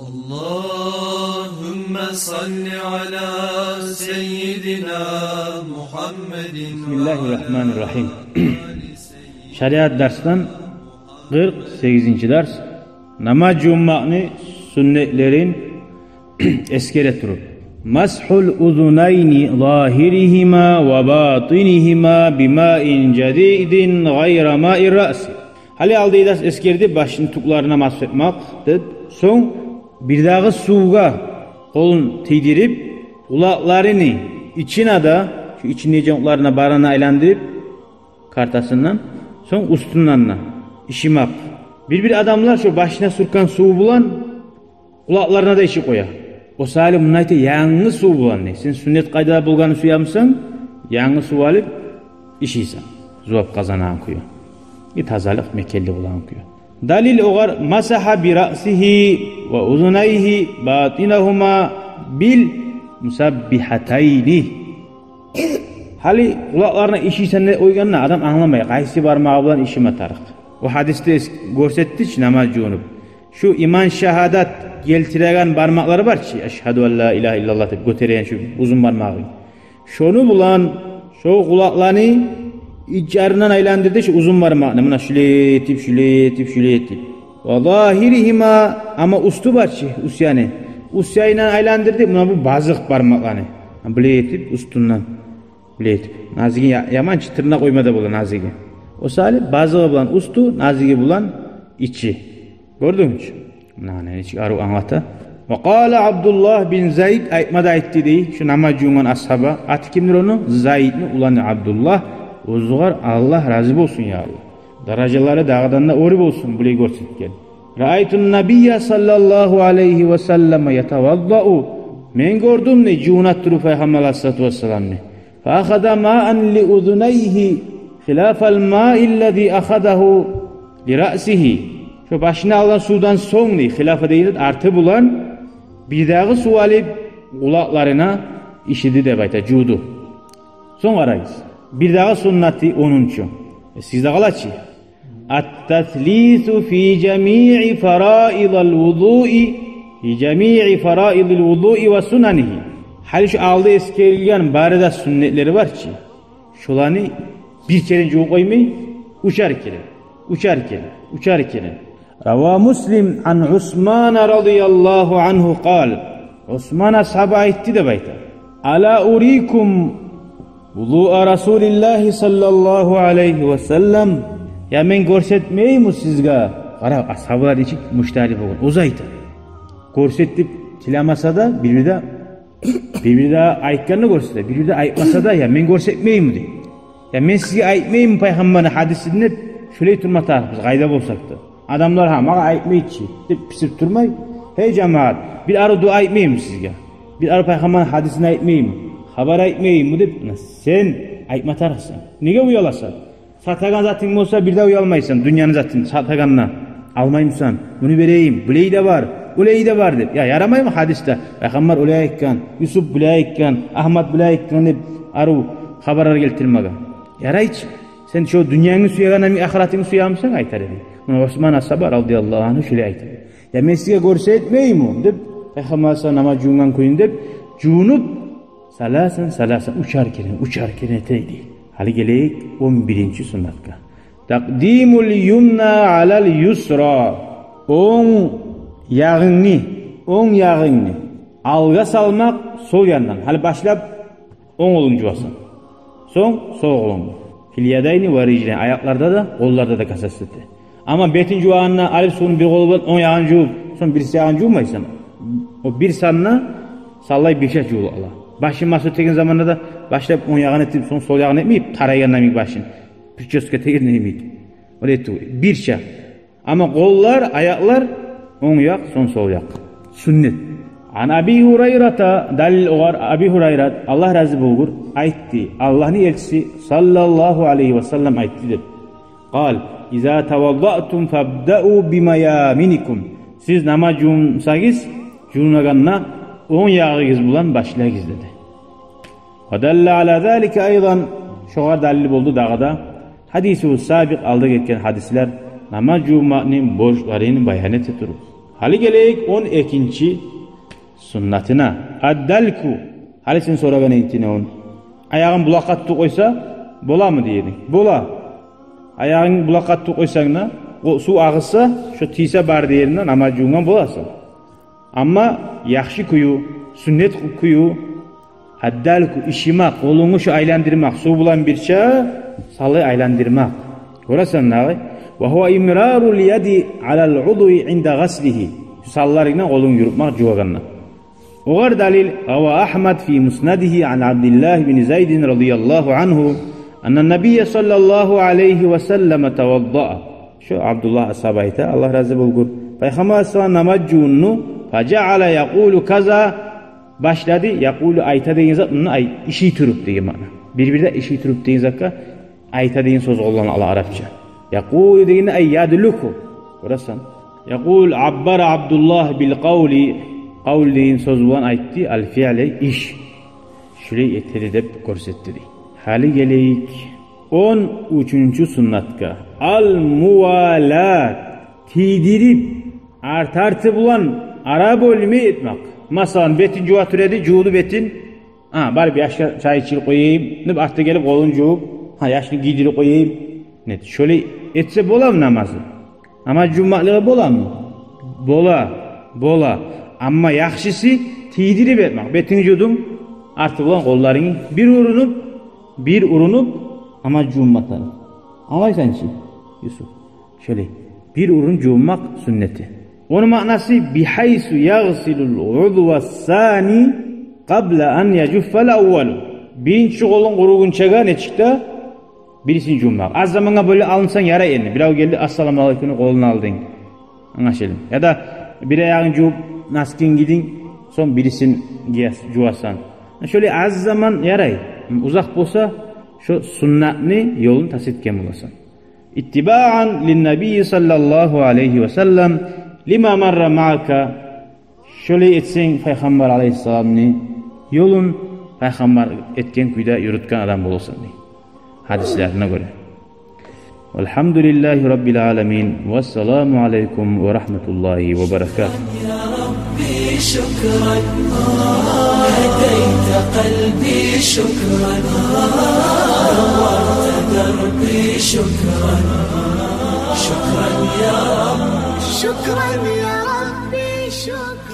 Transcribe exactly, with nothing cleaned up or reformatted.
اللهم صل على سيدنا محمد. بسم الله الرحمن الرحيم. Шариат дарсдан къыркъ сегизинчи дарс. Намаз жувунмакъны сюннетлерин эсгере туруп. مسح الأذنين ظاهرهما وباطنهما بماء جديد غير ماء الرأس. Гьали алда дарс эсгерди, башны тюклерине масгь этмек деп. Сонг бирдагъы сувгъа къолун тийдирип, къулакъларыны ичине де, шу ичиндеги жонкъларына барына айландырып, картасындан, сонг уьстюнден де ишимек. Бир-бир адамлар шу башына сюртген сув булан къулакъларына да ишип къоя. О саялы мунда айта, янгы сув булан дей. Сен сюннет къайдада болгъанны сюемисен, янгы сув алып ишийсен. Зувап къазанагъан кюю. И тазалыкъ мекенли болагъан кюю. Далил огъар: مسح برأسه وأذنيه باطنهما بالمسبحتين. Гьали къулакъларына ишийсен деп къойгъанда, адам англамай, къайсы бармагъы булан ишиме тарыкъ. О гьадисде эс-, гёрсетди чи намаз жувунуп. Шу иман шагьадат гелтиреген бармакълар бар чы, أشهد أن لا إله إلا الله деп гётереген шу узун бармагъы. Шону булан шо къулакъланы ичлеринден айландырды шу узун бармакъны. Муна шулай этип, шулай этип, шулай этип. وظاهرهما, амма уьстю бар чы, уьст яны. Уьст янындан айландырды, муна бу базыкъ бармакъланы. Булай этип, уьстюнден. Булай этип. Назиги я-, яман чы тырнакъ къойма да бола назиги. О саялы базыгъы булан уьстю, назиги булан ичи. Гёрдюнгмю чю? Муна нечик арив англата. وقال عبد الله بن زيد, айтма да айтды дей шу намаз жувунгъан асгьаба. Аты кимдир ону? Зайдны уланы Абдуллагь. Оьзюгер Аллагь рази болсун, я Аллагь. Даражалары дагъыдан да оьр болсун, булай гёрсетген. رأيت النبي صلى الله عليه وسلم يتوضأ. Мен гёрдюм дей жувуна туруп Пайхаммар алайгьиссалату вассаламны. فأخذ ماء لأذنيه خلاف الماء الذي أخذه لرأسه. Шо башына алгъан сувдан сонг дей, хилафа дей, арты булан бирдагъы сув алып, къулакъларына ишиди деп айта, жувду. Сонг къарагъыз. Бирдагъы сюннети онунчу. Э, сизде къала чы. التثليث في جميع فرائض الوضوء، في جميع فرائض الوضوء وسننه. Гьали шу алда эсгерилген бары да сюннетлери бар чы, шоланы бир керен жувуп къоймай, уьчер керен, уьчер керен, уьчер керен. روى مسلم عن عثمان رضي الله عنه قال. Усман асгьаба айтды деп айта: ألا أريكم وضوء رسول الله صلى الله عليه وسلم. Я мен гёрсетмейми сизге? Къара, асгьабалар нечик мужтагьид болгъан. Оьзю айта. Гёрсет деп тилемесе де, бир-бирде, бир-бирде айтгъанны гёрсете, бир-бирде айтмаса да, я мен гёрсетмейми дей. Я мен сизге айтмаймы Пайхаммарны гьадисин деп, шулай турма тарыкъ биз, къайда болсакъ да. Адамлар: «Гьа, магъа айтмай чы», — деп писип турмай: «Гьей жамаат, бир арив дуа айтмаймы сизге? Бир арив Пайхаммарны гьадисин айтмаймы? Хабар айтмаймы?» — деп, муна, сен айтма тарыкъсан. Неге уяласан? Сатагъан затынг болса, бир де уялмайсан, дюньяны затын сатагъанына. Алмаймысан? Муну берейим, булай да бар, олай да бар деп. Я, ярамаймы гьадисде? Пайхаммар олай айтгъан, Юсуп булай айтгъан, Агьмат булай айтгъан деп арив хабарлар гелтирмеге. Ярай чы. Сен шо дюньянгны сюегенде, ахыратынгны сюемисен, айтар эдинг. Муна Усман асгьаба радияллагьу ангьу шулай айта. «Я мен сизге гёрсетмейми?» — деп, Пайхаммар саллаллагьу алайгьи ва саллам намаз жувунгъан кюйню деп, жувунуп, саласан, саласан, уьчер керен, уьчер керен эте эди. Гьали гелейик он биринчи суннатгъа. تقديم اليمنى على اليسرى. Онг ягъынгны, онг ягъынгны алгъа салмакъ сол яндан. Гьали башлап онг къолунгну жувасан. Сонг сол къолунгну. في اليدين والرجلين, аякъларда да, къолларда да касается. Амма бетин жувагъанда алып сувну бир къолунг булан онг ягъын жувуп, сонг бирси ягъын жувмайсан. О бир санда саллай бирче жувула. Башын масгь этеген заманда да башлап онг ягъын этип, сонг сол ягъын этмей, тарайгъанда йимик башын, причёска этегенде йимик. Олай тюгюл, бирче. Амма къоллар, аякълар, онг якъ, сонг сол якъ. Суннат. عن أبي هريرة, далил огъар Аби Гьурайрат, Аллагь рази болгъур, айтды: Аллагьны элчиси саллаллагьу алайгьи ва саллам айтды деп. قال: إذا توضأتم فابدأوا بميامنكم. Сиз намаз жувунсагъыз, жувунагъанда онг ягъыгъыз булан башлагъыз деди. ودل على ذلك أيضا, шогъар далил болду дагъы да حديثه السابق, алда гетген гьадислер, намаз жувунмакъны борчларын баян эте туруп. Гьали гелейик он экинчи суннатына. Аддалку. Гьали сен сорагъан эдинг, он аягъын булакъгъа тутуп къойса боламы дей эдинг. Бола. Аягъынг булакъгъа тутуп къойсанг да, о сув агъызса, шо тийсе бары да ерине, намаз жувунгъан боласан. Амма яхшы кюю, суннат кюю, аддалку, ишимакъ, къолунгну шо айландырмакъ, сув булан бирче саллай айландырмакъ. Гёресен дагъы. Ва гьува имрарул яди алал удви инда гъаслигьи. Салларынгдан къолунгну юрютмек жувагъанда. Огъар далил: рава Агьмад фи муснадигьи ан Абдиллагь бин Зайдин радияллагьу ангьу, анна набийя саллаллагьу алайгьи ва саллама таваддаа. Шо Абдуллагь асгьаба айта, Аллагь рази болгъур. Пайхаммар саллаллагьу алайгьи ва саллам намаз жувунду, фажаала якъулу каза, башлады, якъулу айта деген зат, муну ай, иши туруп деген маъна. Бир-бирде иши туруп деген затгъа айта деген сёз къоллана ала арапча. Якъулу дегенде ай ядлуку. Гёресен. Якъул аббара Абдуллагь бил къавли. Къавл деген сёз булан айтды, ал фиъли, иш. Шулай этеди деп гёрсетди дей. Гьали гелейик он уьчюнчю суннатгъа. Ал мувалат. Тийдирип, арт-арты булан, ара бёлмей этмек. Масала, бетин жува тура эди, жувду бетин. А, барып яшгъа чай ичирип къояйым деп, артда гелип къолун жувуп, гьа, яшны гийдирип къояйым. Нет, шолай этсе боламы намазы? Намаз жувунмакълыгъы боламы? Бола, бола. Амма яхшысы тийдирип этмек. Бетинг жувдунг, арты булан къолларынгны бир урунуп, бир урунуп, намаз жувунмакъ тарыкъ. Англайсан чы, Юсуп? Шолай бир урун жувунмакъ суннаты. Ону маънасы: бигьайсу ягъсилул удва сани къабла ан яжуффал аввалу. Биринчи къолунг къуругъунчагъа нечик де бирисин жувунмакъ. Аз замангъа бёле алынсанг ярай энни. Бирев гелди, ассаламу алайкумну къолуна алдынг. Англашылды. Яда бир аягъынг жувуп, носкинг гийдинг, сонг бирисин гияс-, жувасан. Шолай аз заман ярай. Узакъ болса, шо суннатны ёлун тас этген боласан. Иттибаан линнабий саллаллагьу алайгьи ва саллам лима марра маака. Шолай этсенг, Пайхаммар алайгьиссаламны ёлун Пайхаммар этген кюйде юрютген адам боласан дей. Гьадислерине гёре. Валгьамдулиллагьи раббил аламин. Вассаламу алайкум ва рагьматуллагьи ва баракатугь. يا ربي شكرا، هديت قلبي شكرا، نورت دربي شكرا، شكرا يا رب. شكرا يا ربي، شكرا.